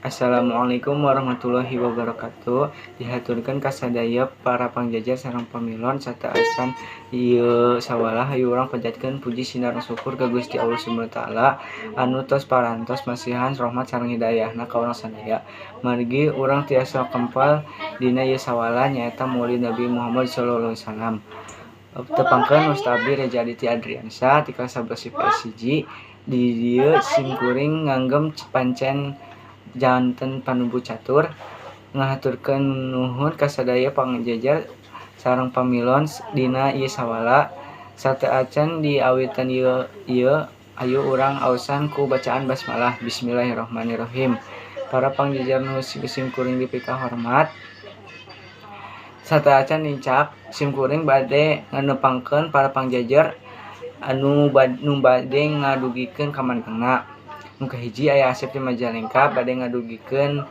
Assalamualaikum warahmatullahi wabarakatuh. Dihaturkeun ka sadaya para pangjajar sareng pamilon sateuacan ieu sawala. Hayu urang panjatkeun puji sinareng syukur ka Gusti Allah Subhanahu wa taala anu tos parantos masihan rahmat sareng hidayahna ka urang sadaya. Margi urang tiasa kempal dina ieu sawala, nyaeta Maulid Nabi Muhammad sallallahu alaihi wasallam. Tepangkeun, wasta abdi Reza Aditya Adriansyah ti kelas 11 IPS 1. Di dieu simkuring nganggem pancen janten panumbu catur, ngahaturkeun nuhun ka sadaya pangjajar sareng pamilon dina ieu sawala. Sateuacan diawitan ieu, ayu urang aosan ku bacaan basmalah. Bismillahirrahmanirrahim. Para pangjajar nu simkuring dipikahormat, sateuacan nincak simkuring bade nganepangkeun para pangjajar anu nu bade ngadugikeun kamandangna. Nu kahiji aya Asep di Majalengka, bade ngadugikeun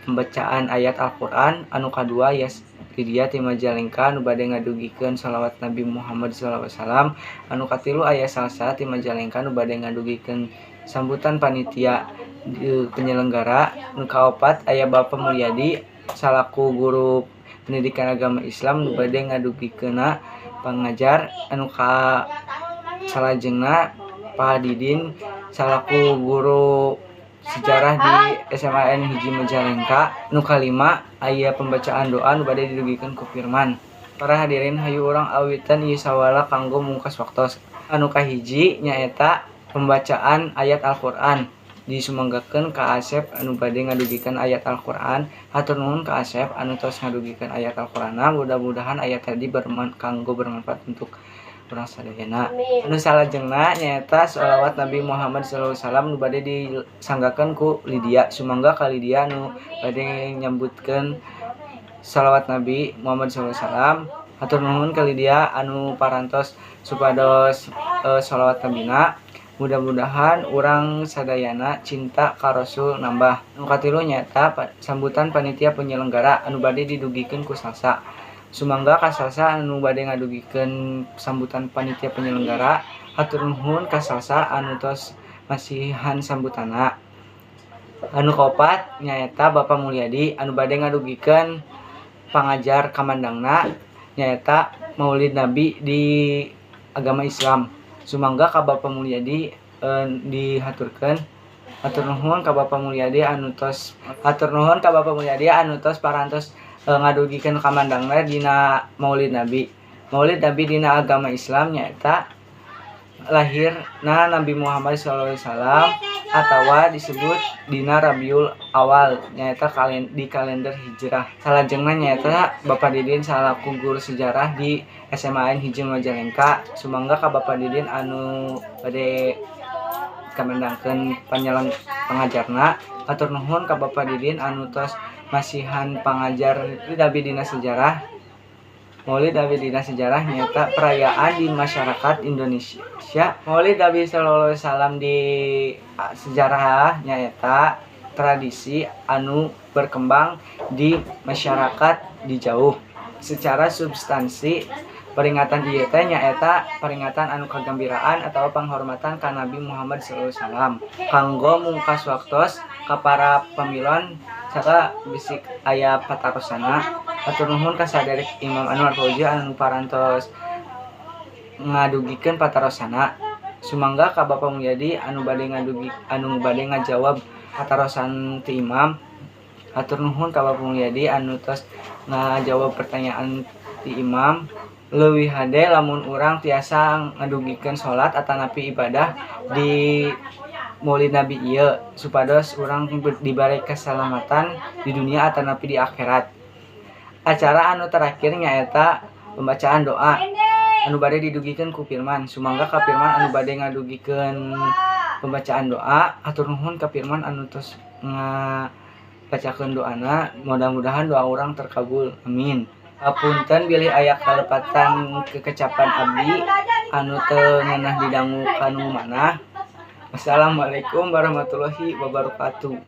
pembacaan ayat Al-Qur'an. Anu kadua aya Lydia ti Majalengka, nu bade ngadugikeun sholawat Nabi Muhammad sallallahu alaihi wasallam. Anu katilu aya Salsa ti Majalengka, nu bade ngadugikeun sambutan panitia penyelenggara. Nu kaopat aya Bapak Mulyadi salaku guru pendidikan agama Islam, nu bade ngadugikeunna pangajar. Anu ka salajengna Pak Didin salaku guru sejarah di SMAN 1 Majalengka. Nu kalima aya pembacaan doa nu bade didugikeun ku Firman. Para hadirin, hayu urang awitan ieu sawala kanggo mungkas waktos. Anu kahiji nyaeta pembacaan ayat Al-Qur'an, disumanggakeun ka Asep anu bade ngadugikeun ayat Al-Qur'an. Hatur nuhun ka Asep anu tos ngadugikeun ayat Al-Qur'anna. Mudah-mudahan ayat tadi kanggo bermanfaat untuk urang sadayana. Anu salajengna nyaeta sholawat Nabi Muhammad sallallahu alaihi wasallam nu bade disanggakeun ku Lydia. Sumangga ka Lydia nu bade nyambutkeun sholawat Nabi Muhammad sallallahu alaihi wasallam. Hatur nuhun ka Lydia anu parantos supados sholawat Nabina. Mudah-mudahan urang sadayana cinta ka Rasul nambah. Nu katilu nyaeta sambutan panitia penyelenggara anu bade didugikeun ku Salsa. Sumangga ka Salsa anu bade ngadugikeun sambutan panitia penyelenggara. Hatur nuhun ka Salsa anu tos masihan sambutanna. Anu kaopat nyaeta Bapak Mulyadi anu bade ngadugikeun pangajar kamandangna, nyaeta Maulid Nabi di agama Islam. Sumangga ka Bapak Mulyadi dihaturkeun. Hatur nuhun ka Bapak Mulyadi anu tos, hatur nuhun ka Bapak Mulyadi anu tos parantos ngadugikeun kamandangna dina Maulid Nabi. Maulid Nabi dina agama Islam nyaeta lahirna Nabi Muhammad sallallahu alaihi wasallam atawa disebut dina Rabiul Awal, nyaeta di kalender Hijrah. Salajengna nyaeta Bapak Didin salaku guru sejarah di SMAN 1 Majalengka. Sumangga ka Bapak Didin anu bade kamandangkeun pangajarna. Hatur nuhun ka Bapak Didin anu tos masihan pangajar Nabi dina sejarah. Maulid Nabi dina sejarah nyaeta perayaan di masyarakat Indonesia. Maulid Nabi sallallahu alaihi wasallam di sejarah nyaeta tradisi anu berkembang di masyarakat di jauh. Secara substansi, peringatan ieu teh nyaeta peringatan anu kagembiraan atau penghormatan ka Nabi Muhammad sallallahu alaihi wasallam. Kanggo mungkas waktos, ka para pamilon saka bisi aya patarosana. Hatur nuhun ka saderek Imam Anwar Fauzi anu parantos ngadugikeun patarosana. Sumangga ka Bapak Mulyadi anu bade ngadugi, anu bade ngajawab patarosan ti Imam. Hatur nuhun ka Bapak Mulyadi anu tos ngajawab pertanyaan ti Imam. Leuwih hade lamun urang tiasa ngadugikeun salat atanapi ibadah di Maulid Nabi ieu, supados urang dibere keselamatan di dunia atanapi di akhirat. Acara anu terakhir nyaeta pembacaan doa anu bade didugikeun ku Firman. Sumangga ka Firman anu bade ngadugikeun pembacaan doa. Hatur nuhun ka Firman anu tos ngabacakeun doana. Mudah-mudahan doa urang terkabul, amin. Hapunten bilih aya kalepatan kekecapan abdi anu teu ngeunah didangu kanu manah. Wassalamualaikum warahmatullahi wabarakatuh.